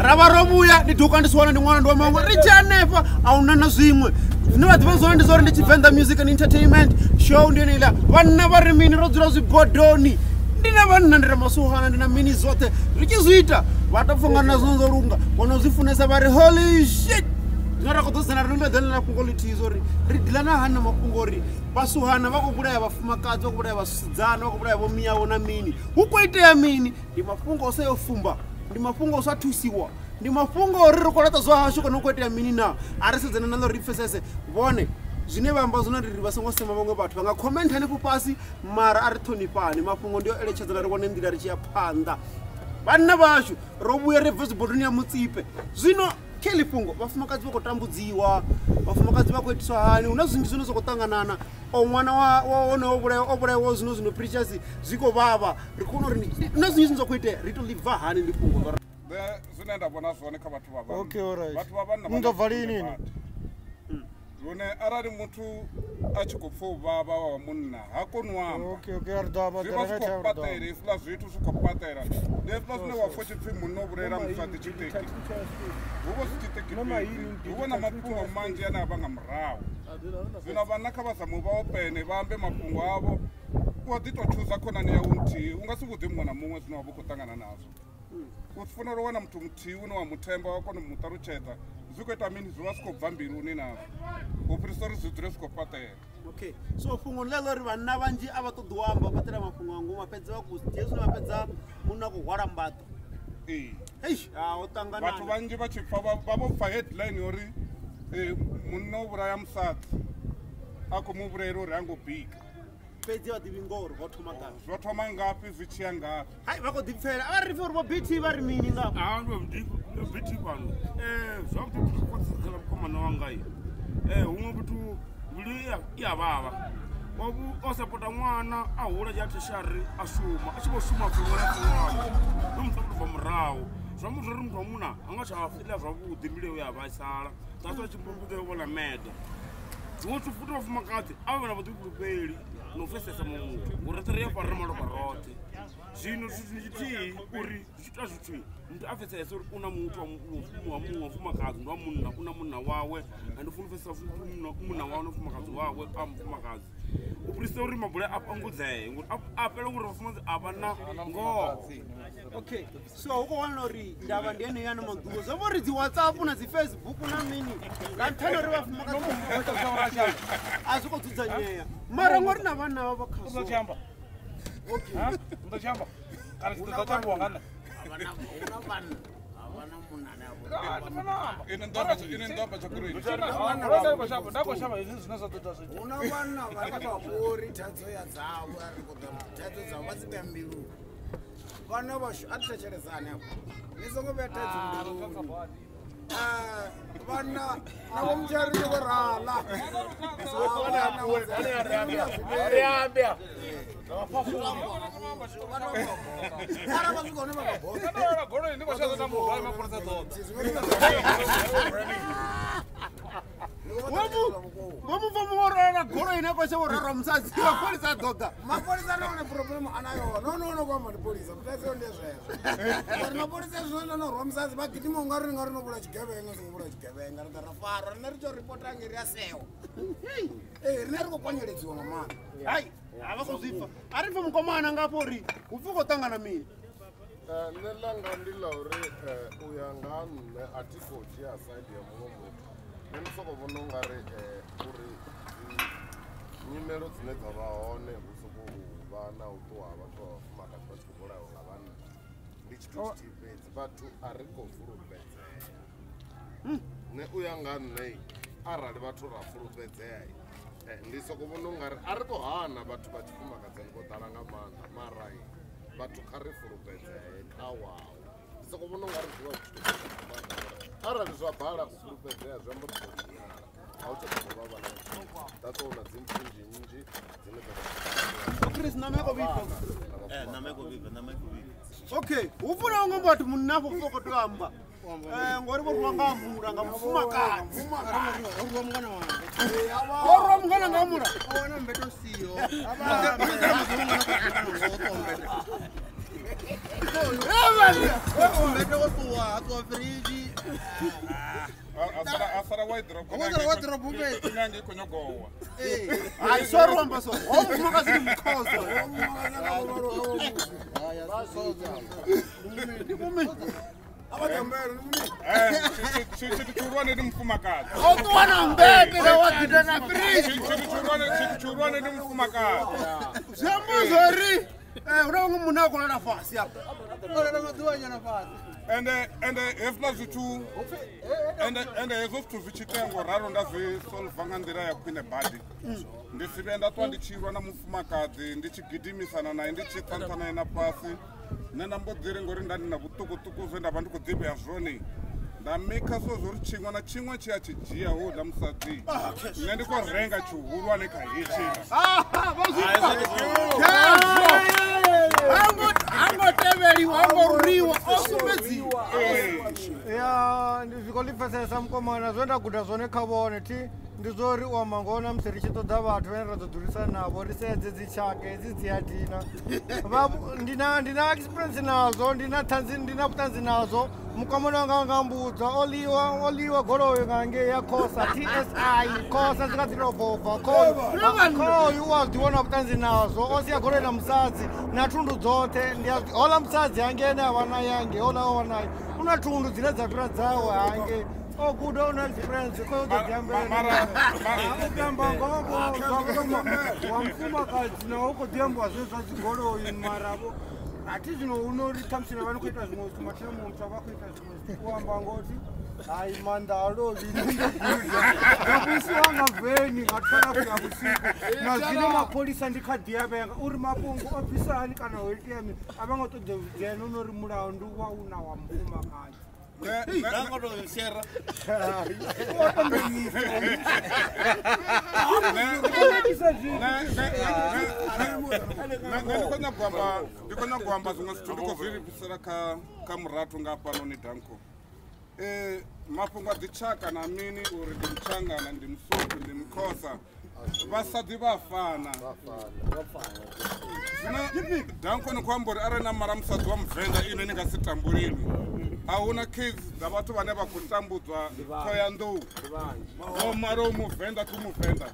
Ra vha ro vhuya ndi duka ndi siwana ndi ṅwana ndi wa maṅwe ri tshi hanefha a huna na zwiṅwe. Zwine vha ḓivha zwone ndi zwa uri ndi Tshivenḓa Music and Entertainment show ndi yone iḽa. Vhanna vha ri mini ro dzula zwibodoni. Ndi na vhanna ndi na masuhana ndi na mini zwoṱhe ri tshi zwi ita vha tou pfha na zwino zwo lunga vhono zwi funesa vha ri holy shit. Zwino ra khou ḓo sedzana ri ḓo na fhungo ḽithihi zwo ri ri dilana hani na mafhungo uri vhasuhana vha khou vhulaya vhafumakadzi vha khou vhulaya vhasidzana vha khou vhulaya vho miyavho na mini. Hu khou itea mini? Ndi mafhungo o sa yo fumba, ndi mafhungo o sa thusiwa, ndi mafhungo uri ri khou laṱa zwa hashu kana hu khou itea mini na. A ri sedzane na ḽo ri pfesese vhone zwine vha amba zwone ri vha songo sema vhaṅwe vhathu vha nga comment hanefho fhasi mara a ri ṱhonifhani. Mafhungo ndi o eletshedzana ri wane nḓila ri tshi ya phanḓa. Vhanna vhashu ro vhuya ri bve zwibodoni ya Mutsipe. Zwino kha heḽi fhungo vhafumakadzi vha khou tambudziwa, vhafumakadzi vha khou itiswa hani, hu na zwinzhi zwine zwa khou ṱanganana. O ṅwana wa wonoyo o vhulaiwa zwino zwino Precious zwi khou vhavha. Ri khou vhona uri hu na zwinzhi zwine zwa khou itea ri tou ḽi bva hani ḽi fhungo. Nṋe zwine nda vhona zwone kha vhathu vha vhanna. Okay, alright. Vhathu vha vhanna vha Ni ḓo na bva lini? badi. Lune arali muthu a tshi khou pfa u vhavha wa munna ha koni u amba. Okay, okay, a ri ḓo amba Zwi vha zwi direct khou a ri ḓo fhaṱela amba. hezwiḽa zwithu zwi khou fhaṱela. Ndi hezwiḽa zwine wa pfa u tshi pfi munna o vhulaela musadzi tshiṱeki. Hu vha hu si tshiṱeki fhedzi, hu vha na mafhungo manzhi ane a vha nga murahu. Zwino vhanna kha vha zame vha opene vha ambe mafhungo avho. U a ḓi tou thusa khonani yau nthihi, u nga si vhudze muṅwe na muṅwe zwine wa vha u khou ṱangana nazwo. U fanela u wana muthu muthihi une wa mu themba wa kona u mu ṱalutshedza zwi khou ita mini, zwi vha zwi khou bva mbiluni nazwo u fhirisa uri zwi dzule zwi khou fhaṱela. Okay, so fhungo ndi ḽeḽo uri vhanna vhanzhi a vha ṱoḓi u amba vha fhaṱela mafhungo a ngomu fhedza vha khou dzhia zwine vha fhedza munna a khou hwala mbaḓo. Ee. Eish, ha o ṱanganana. Vhathu vhanzhi vha tshi pfa vha vho pfa headline uri munna o vhulaya musadzi a khou mu vhulaela uri ha ngo bika. Fhedzi vha ḓivhi ngoho uri ho thoma ngafhi. Zwo thoma ngafhi zwi tshi ya ngafhi. Hai vha khou ḓi pfela a vha ri pfe uri vho BT vha ri mini nga. Ah, ndi BT fhano. Zwavhuḓi khwaṱhisedza mukomana wanga i. Huṅwe muthu mbilu i a vhavha. O sapota ṅwana a hula dzhia tertiary a shuma a tshi vho shuma pfi ṅwana pfi ṅwana. No mu sapota bva murahu. Zwa amba zwori muthu wa munna a nga tsha fiḽa zwavhuḓi mbilu yawe ya vhaisala. That's why tshi mbumbudze vhona mede. Zwiṅwe zwithu futhi vhafumakadzi a vha na vhuḓifulufheli na u pfesesa muṅwe muthu ngori roṱhe ri a fara malofha roṱhe. Zwino zwithu ndi tshithihi uri zwi tshi ita zwithu muthu a pfesese uri u na muthu wa muṅwe wa mufumakadzi ndi wa munna u na munna wawe and u funa u pfesesa munna wawe na mufumakadzi wawe a mufumakadzi. U fhirisa uri mabulayo a fhungudzee ngori a fhela ngori vhafumakadzi a vha na ngoho. Okay, so hu khou wanala uri ndavha ndi yeneyo ano maḓuvha zwa vho ri dzi WhatsApp na dzi Facebook na mini nga nṱhani uri vhafumakadzi a zwi khou dzudzanyea mara ngori na vhanna vha vha khazwo. Okay. Ine ndo amba ine ndo amba tsha goloi. Hu na vhanna vhane vha vhori thaidzo ya dzavho a ri khou ḓa thaidzo dzavho vha dzi vhea mbiluni. Vhana vhashu a ri thetshelesani afho ni songo vhea thaidzo mbiluni. Vhanna na vho mutshari ndi vho rala. Arali vha swika hune vha nga bola. Vho mubva muṅwe o rala goloi ine a khou shavha u rarwa musadzi mapholisa a ḓo ḓa. Mapholisa na one problem ana yone no no no kwamba ndi polisa mutaidzo ndi zwezwo. Uri mapholisa zwino no rwa musadzi vha gidima unga ri nga ri no vhulaya tshigevhenga songo vhulaya tshigevhenga ri ḓa ra farwa riṋe ri tshi ripota ngei ri a sewa. Ee riṋe ri khou kwanyeledziwa nga maanḓa. Hai a vha khou zwi pfa. A ri pfe mukomana ngafho uri hu pfi khou ṱangana mini. Nṋe ḽanga ndi ḽa uri u ya nga ha nṋe a thi khou dzhia side ya muṅwe muthu. Nṋe ndi sokou vhona u nga ri uri dzi nyimelo dzine dza vha hone hu sokou vha na u ṱuwa ha vhathu vha vhafumakadzi vha tshi khou vhulawa nga vhanna ndi tshithu tshithihi fhedzi vhathu a ri khou fulufhedzea. Nṋe u ya nga nṋe arali vhathu ra fulufhedzea ndi sokou vhona u nga ri a ri khou hana vhathu vha tshifumakadzani vho ḓala nga maanḓa mara vhathu kha ri fulufhedzee kha wau. Ndi sokou vhona u nga ri zwi vha zwi tshi tou nga maanḓa arali zwa bala u fulufhedzea zwi amba uri zwo tshinyala a hu tsha ḓo vha vhana that's why hu na dzi mpfu nnzhi nnzhi dzine dza Chris nama ya khou vhibva. Nama i khou vhibva, nama i khou vhibva. Okay, hu funa ngo vhathu munna afho khou tou amba. Ngori vho rwa nga mula nga mufumakadzi. Rwa mungana wanga. Vho rwa mungana nga mula. O wana mbeto siho. Asara wardrobe. Nange konyogowa. Hayi sorry wamba so. Omfumakazi ndi mkhozo. Tshithu tshihulwane ndi mufumakadzi. O ṱuwa na mbete na wa ḓita na fridge. Tshithu tshihulwane ndi mufumakadzi. Zwi amba zwori hu na vhaṅwe munna a khou lala fhasi afha. O lala maḓuvhanyana fhasi. Ende hezwiḽa zwithu ende hezwo zwithu zwi tshi itea ngo ralo nda zwi solva nga nḓila ya khwine badi. Ndi si vhuye nda ṱwa ndi tshi lwa na mufumakadzi ndi tshi gidimisana naye ndi tshi ṱhanṱha naye na fhasi. Nṋe nda mbo ḓi ri ngori nda ndi na vhuṱukuṱuku zwe nda vha ndi khou ḓivhea zwone nda maker sure zwo ri tshiṅwe na tshiṅwe tshi a tshi dzhia houḽa musadzi. Nṋe ndi khou renga tshihulwane kha hetshi. Hango tevheliwa, hango rwiwa, o sumbedziwa. Ya ndi zwi khou ḽi pfesesa mukomana zwe nda guda zwone kha vhone thi ndi zwo ri u amba ngoho na musi ri tshi ṱoḓa vhathu vhane ra ḓo dzulisana navho ri sedze dzi tshaka hedzi dzi a dina. Ndi na experience nazwo, ndi na ṱhanzi, ndi na vhuṱanzi nazwo. Mukomana wanga nga mbudza o ḽiwa goloi nga ngei ya Khosa TSI Khosa dzi kha dzi tou bva khoyu u a ḓi vhona vhuṱanzi nazwo o sia goloi na musadzi na thundu dzoṱhe ndi hoḽa musadzi hangei ane a vha naye hangei hoḽa o vha naye u na thundu dzine dza fhira dzawe hangei. O guda u na experience khoyo ḓo ḓi ambela. U amba ngoho wa mufumakadzi naho u khou ḓi ambiwa zwezwi zwa dzigoloi mara vho a thi zwino hu no ri ṱhamusi na vha ni khou ita zwiṅwe zwithu mathina muṅwe muthu a vha khou ita zwiṅwe zwithu u amba ngoti hai maanḓa a lovhi ndo guda nda vhuisiwa nga veni nga 12 ya vhusiku na zwino mapholisa ndi kha ḓi a vhenga uri mafhungo o bvisa hani kana ho itea mini a vha ngo ṱoḓa u dzhena no ri mulayo ndi wa u na wa mufumakadzi. Ndi khou nyaga u amba zwiṅwe zwithu ndi khou zwi livhisela kha murathu nga hafhanoni Danko. Mafhungo a dzi tshaka na mini uri ndi mutshangana ndi musotho ndi mukhosa vhasadzi vha fana. Zwino Danko ni khou amba uri arali na mara musadzi wa muvenḓa inwi ni nga si tambulelwi. A huna kids dza vhathu vhane vha khou tambudzwa Thohoyandou vho mara u muvenḓa thi muvenḓa.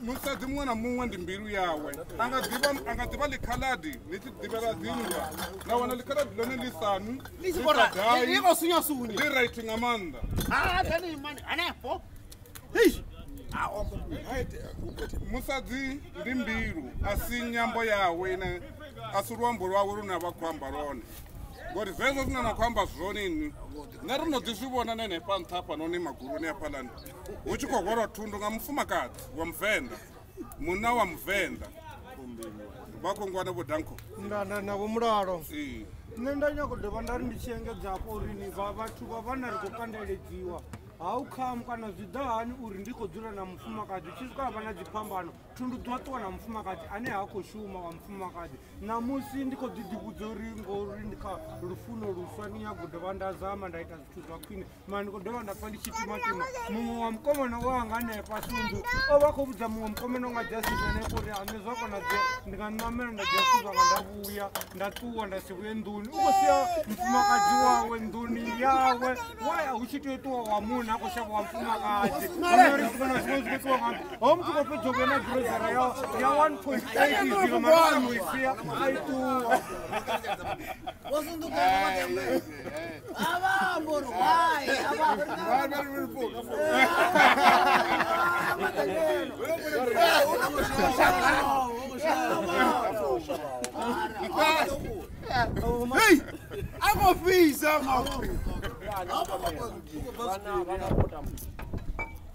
Musadzi muṅwe na muṅwe ndi mbilu yawe. A nga ḓivha ḽikhaladi ni tshi ḓivhela dzinndwa na wana ḽikhaladi ḽone ḽi sanu ḽi sa gai ḽi khou sunya sunya ḽi right nga maanḓa. Hanefho Musadzi ndi mbilu a si nyambo yawe ine a si luambo lwawe lune vha khou amba lwone. Ngori zwezwo zwine na khou amba zwone inwi nṋe ri no ḓi zwi vhona na henefha nṱha hafhanoni maguluni hafhaḽani hu tshi khou hwalwa thundu nga mufumakadzi wa muvenḓa munna wa muvenḓa vha khou ngwana vho Danko na vho mulalo. Nṋe nda nyaga u dovha nda ri ndi tshi engedza hafho uri ni vhathu vha vhana ri khou kandeledziwa how come kana zwi ḓa hani uri ndi khou dzula na mufumakadzi tshi swika vha na dziphambano thundu ḓo ṱuwa na mufumakadzi ane ha khou shuma wa mufumakadzi namusi ndi khou ḓi ḓivhudza uri ngori ndi kha lufuno luswa ni nyago dovha nda zama nda ita zwithu zwa khwine mara ndi khou dovha nda pfa ndi tshi timatima muṅwe wa mukomana wanga hanefha Sundu o vha khou vhudza muṅwe mukomana nga Justice hanefho uri ane zwa konadzea ndi nga ṋamela nda dzhia zwithu zwanga nda vhuya nda ṱuwa nda si vhuye nḓuni u khou sia mufumakadzi wawe nḓuni yawe waya hu tshi tea u ṱuwa wa munna a khou shavha wa mufumakadzi ho muthu khou fhedza u vhuya na girozara ya 1.80 mara u i sia a i ṱuwa. Hey, a khou fhisa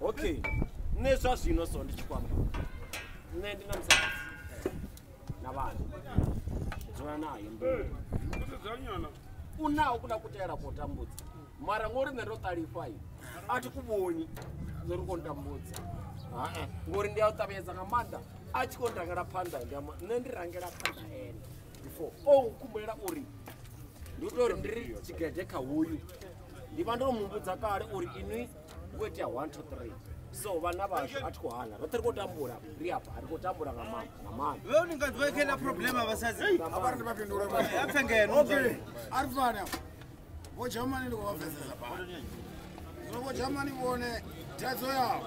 Okay, nṋe zwa zwino so ndi tshi khou amba nṋe ndi na musadzi na vhana dzula naye nḓuni u naho kuna kutela khou tambudza mara ngori nṋe ndo ṱalifha a thi ku vhoni zwo ri khou ntambudza ngori ndi a u ṱavhanyedza nga maanḓa a tshi khou ndangela phanḓa ndi amba nṋe ndi rangela phanḓa ene before o nkhumbulela uri ndi u tou uri ndi ri tshigede kha hoyu ndi vha ndo mu vhudza kale uri inwi hu itea 1 2 3 So vana vhashu a thi khou hana roṱhe ri khou tambula ri afha ri khou tambula nga maanḓa nga maanḓa. Wewe ni nga ḓivha kha problema vhasadzi. A vha ri ndi vha fhindule. A pfe ngeno. Okay. A ri fane afha. Vho Germany ndi khou vha pfesesa fhano. Zwino vho Germany vhone thaidzo yavho.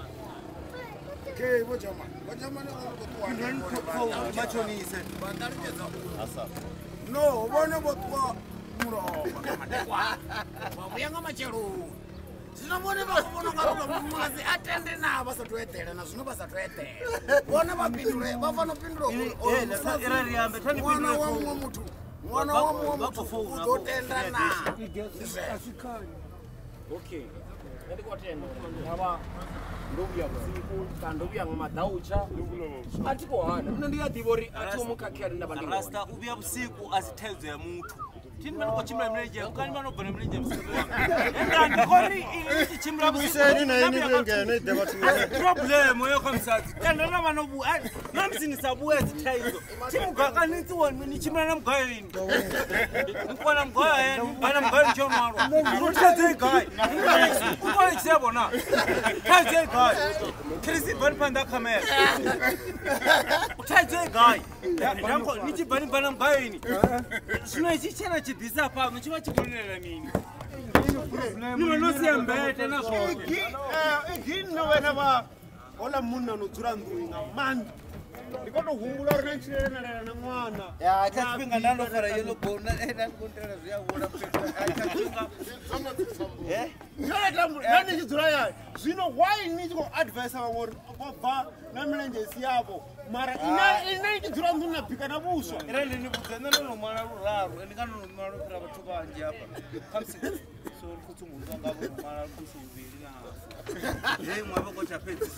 Okay, vho Germany. Vho Germany vha khou ṱuwa machonise. Vha ṱalutshedza uri no vhone vho ṱuwa mulovha nga madekwana vha vhuya nga matsheloni. Zwino vhone vha khou vhona ungari uḽa mufumakadzi a tende na vha sathu eḓela na zwino vha sathu eḓela. Vhone vha fhindule vha fanela u fhindula uri oyo musadzi ṅwana wa muṅwe muthu ṅwana wa muṅwe muthu u ḓo tenda na. Ndi zwezwo. Okay. Nṋe ndi khou tenda uri ndi nga vha ndo vhuya vhusiku kana ndo vhuya nga maḓautsha a thi khou hana. Nṋe ndi a ḓivha uri a thi mu khakhela nda vha ndi hone. Rasta u vhuya vhusiku a si thaidzo ya muthu. Thini vha ni khou tshimbila milenzhe kani vha no bva na milenzhe vhusiku. Enda ndi khori ini tshi tshimbila vhusiku. Ibuyiseni na ini vhuye ngeno i ḓe vhathu. Problem yo kha musadzi. Tenda na vha no vhuya na musi ni sa vhuya dzi thaidzo. Thi mugayo ni tsi ni tshimbila na mugayo ini. Ni kona mugayo ya ni bana mugayo tsho nwalwa. Ro thaidzo i gai. U kona tshi ya vhona. Thaidzo i gai. Chris bani phanḓa khamera. Thaidzo i gai. Ndango ni tshi bani bana mugayo ini. Zwino itshi tshena tshi ḓisa fhano tshi vha tshi khou lilela mini? Ni no sia mbete na zwone. Igi nṋe wena vha hola munna no dzula nḓuni nga maanḓa. Ndi khou tou humbula uri na tshilele na lela na ṅwana. Ya tsha tshifhinga nda ndo fara yellow bone na nkontela zwi a vhona fhethu. Tsha tshifhinga. Eh? Na ni tshi dzula ya. Zwino why ni tshi khou advise vhaṅwe uri vho bva na milenzhe isi yavho mara ina tshi dzula nḓuni na bika na vhuswa. Ire ndi ni vhudze nṋe ndo no mala luraru ende nga ndo no mala fhira vhathu vhanzhi hafha. Khamusi so ri khou tsumbudzwa nga vho mala khamusi vhuvhili kana. Hey mwa vho khou tsha fhedzi.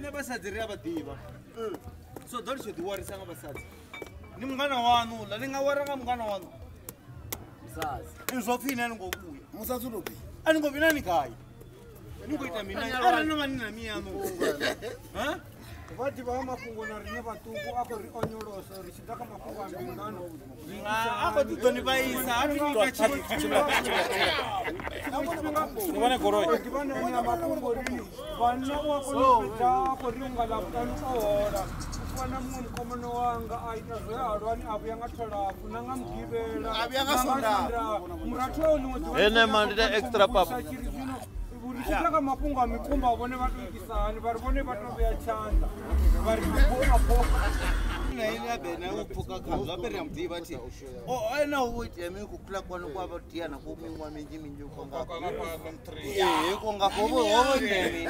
Na vhasadzi ri a vha ḓivha. So ḓo ri tshi ḓi warisa nga vhasadzi. Ni mungana waṋu uḽa ni nga wara nga mungana waṋu. Musadzi. Ni zwo pfi ine a ni ngo vhuya. Musadzi u tou pfi. A ni ngo vhina ni gai. Ni khou ita mini? Arali no vha ni na miyaṋu. Ha? Vha ḓivha mafhungo na riṋe vhaṱuku a khou ri onyolosa ri tshi ḓa kha mafhungo a mbingano. A khou ḓi ḓo ni vhaisa ha pfi ni ita tshifhinga ḓivha na ene mafhungo ri vhanna u a kona u fhedza a khou ri unga ḽavhuṱanu o hola. U fana muṅwe mukomana wanga a ita zwe a lwani a vhuya nga tholapfu na nga mugivhela a vhuya nga Sondaha. Murathu wawe ḽiṅwe ḓuvha Ene ma ndi extra papa. Ri tshi ḓa kha mafhungo a mikumba vhone vha tou itisa hani vha ri vhone vha tou vhea tshanḓa vha ri afho na ine a bena u pfuka khazwo ape ri a muḓivha thi o ena u itea mini kukhula kwanu kwa vha diana ko miṅwaha minzhi minzhi ko nga ee ko nga ho ho ndeme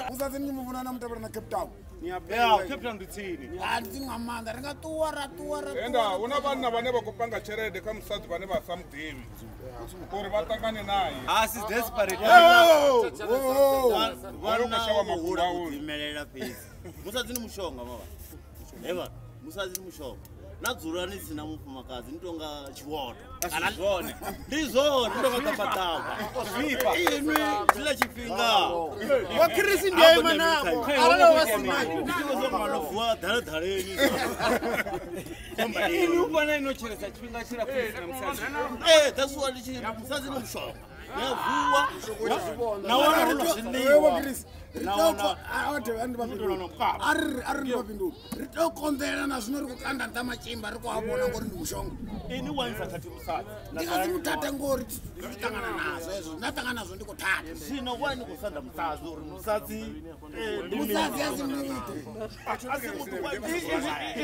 Musadzi ni muvhona na mutevhela na Cape Town. Ya Cape Town ndi tsini. A ndi tsini nga maanḓa ri nga ṱuwa ra ṱuwa ra ṱuwa. Enda hu na vhanna vhane vha khou panga tshelede kha musadzi vhane vha sa muḓivhi uri vha ṱangane naye. A si desperate. Vha khou shavha mafhungo a u imelela fhedzi. Musadzi ni mushonga mavha. Eva musadzi ni mushonga. Na dzula ni sina mufumakadzi ni tonga tshiwoto. Kana zwone. Ndi zwone ni tonga ṱapaṱapa. Zwifha. Inwi tshiḽa tshifhinga. Wa Chris ndi a ima navho. Arali vha sina. Ndi zwo mwana vuwa ḓala ḓaleni. Inwi u vhona ino tshelesa tshifhinga tshilapfu ni sina musadzi. Eh that's what ndi tshi musadzi ni mushonga. Ya vuwa. Na wana hu na zwiḽiwa. Ri tea u ri tea u konḓelela na zwino ri khou kanda nṱha matshimba ri khou a vhona ngori ndi mushonga. Ini wa nisa khathi musadzi. Ndi nga si muthathe ngori ndi ṱangana nazwo hezwo nda ṱangana nazwo ndi khou thatha. Zwino wa ni khou sanda musadzi uri musadzi musadzi a si muthu. A si muthu wa izwi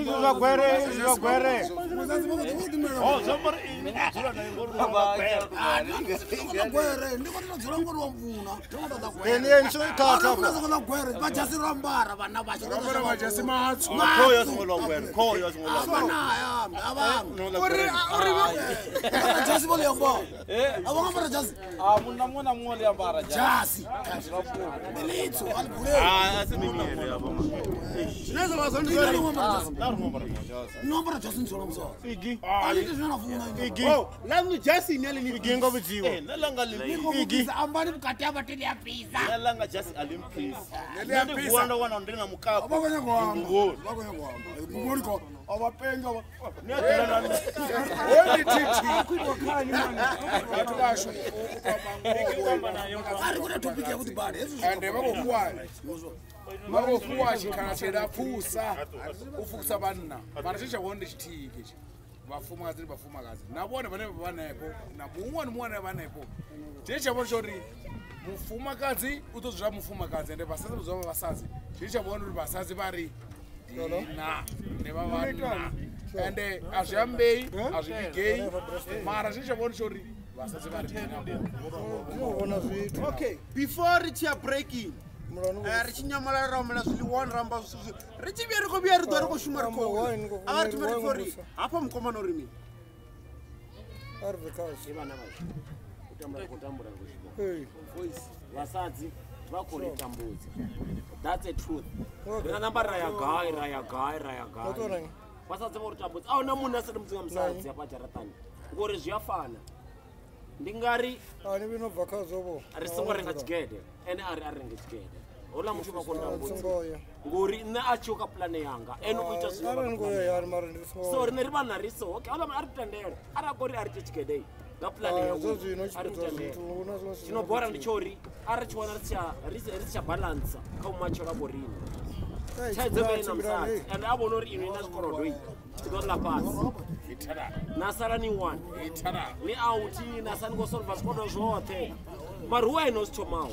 zwa gwere izwi zwa gwere. Musadzi vha khou ḓi ḓimela. Oh zwa uri ini dzula naye ngori wa gwere. Ndi gwere ndi khou tou dzula ngori wa mvuna. Ndi khou tou gwere. Ene ntso ithatha. Ndi gwere vha jasi ro ambara vhana vhashu ro jasi matswu. Khoyo singo lwa gwere. Khoyo singo lwa gwere. Vhana ya avha. Uri uri jasi vho liamba. A vho ambara jasi. A munna muṅwe na muṅwe ḽi ambara jasi. Ndi litsu a ḽi bvulei. A si mini ya vho. Zwine zwa vha zwone ndi zwa No ambara jasi ndi zwone musadzi. Igi. A ḽi iti zwine na funa. Igi. Oh, ḽa nṋu jasi ine ḽi ni Igi ngo vhudziwa. Eh nṋe ḽanga ḽi Igi. Ambani vhukati ha vhathu ḽi a fhisa. Nṋe ḽanga jasi a ḽi mphisi. Nṋe ndi vuwa ndo wana ndi na mukapu. Vha khou nyanga u amba. Vha khou nyanga u amba. Nguvhoni ko. Abapenga ende vakofuwa chikhala chidapfusa ufukusa vanna mara tshe tsha vhone ndi tshithihi ketshi vhafumakadzi ndi vhafumakadzi na vhone vhane vha vhanepo na muṅwe ni muṅwe ane vhanepo tshe tsha vhone tsho uri mufumakadzi u ḓo dzula mufumakadzi ende vhasadzi vha dzula vha vhasadzi tshe tsha vhone uri vhasadzi vha ri dina ndi vha vhanna ende a zwi ambei a zwi vhigei mara tshe tsha vhone tsho uri vhasadzi vha ri dina. Okay, before ri tshi ya breaking ri tshi nyamalala ra humela zwiḽiwani ra amba zwithu ri tshi vhuya ri khou vhuya ri ḓo ri khou shuma ri khou a ri thome ri pfe uri hafha mukomana uri mini. Vhasadzi vha khou ri tambudza. That's a truth. Ri nga namba ra ya gai ra ya gai ra ya gai. Vhasadzi vho ri tambudza. A huna munna a sa tambudzi nga musadzi hafha dzharaṱani ngori zwi a fana. Ndi nga ri ri songo renga tshigede ene a ri a renge tshigede. Houḽa muthu vha khou ntambudza ngori nṋe a tshiho kha pulane yanga ene u ita zwine. So riṋe ri vhanna ri so okay houḽa a ri tendele arali kori a ri ite tshigede nga pulane yawe a ri tendele. Tshino bora ndi tsho uri a ri tshi wana ri si tsha balansa kha vhumatshelo ha vho riṋe. Thaidzo vhe na musadzi ende a vhona uri inwi na zwikolodo i ḓo ḽa fhasi na sala ni one ni out na sala ni khou solva zwikolodo zwoṱhe mara hu ene o zwi thomaho.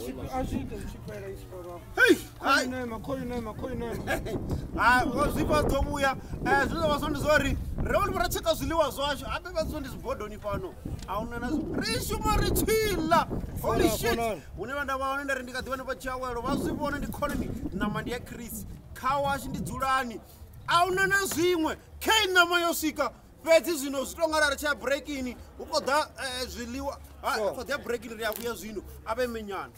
Zwifha ḓo vhuya zwine zwa vha zwone ndi zwa uri ri vha ra tsheka zwiḽiwa zwashu habe vha zwo ndi zwibodoni fhano a huna na ri shuma ri tshila. Holy shit, hune vha nda vha hone nda ri ndi kha ḓi vhone vha tshiawelo vha zwi vhona ndi khonani ṋama ndi ya Chris kha washu ndi dzulani a huna na zwiṅwe khe ṋama yo swika fhedzi zwino zwi tonga ra ri tshi ya breakini hu khou ḓa zwiḽiwa khou ḓa breakini ri a vhuya zwino a vhe menyana.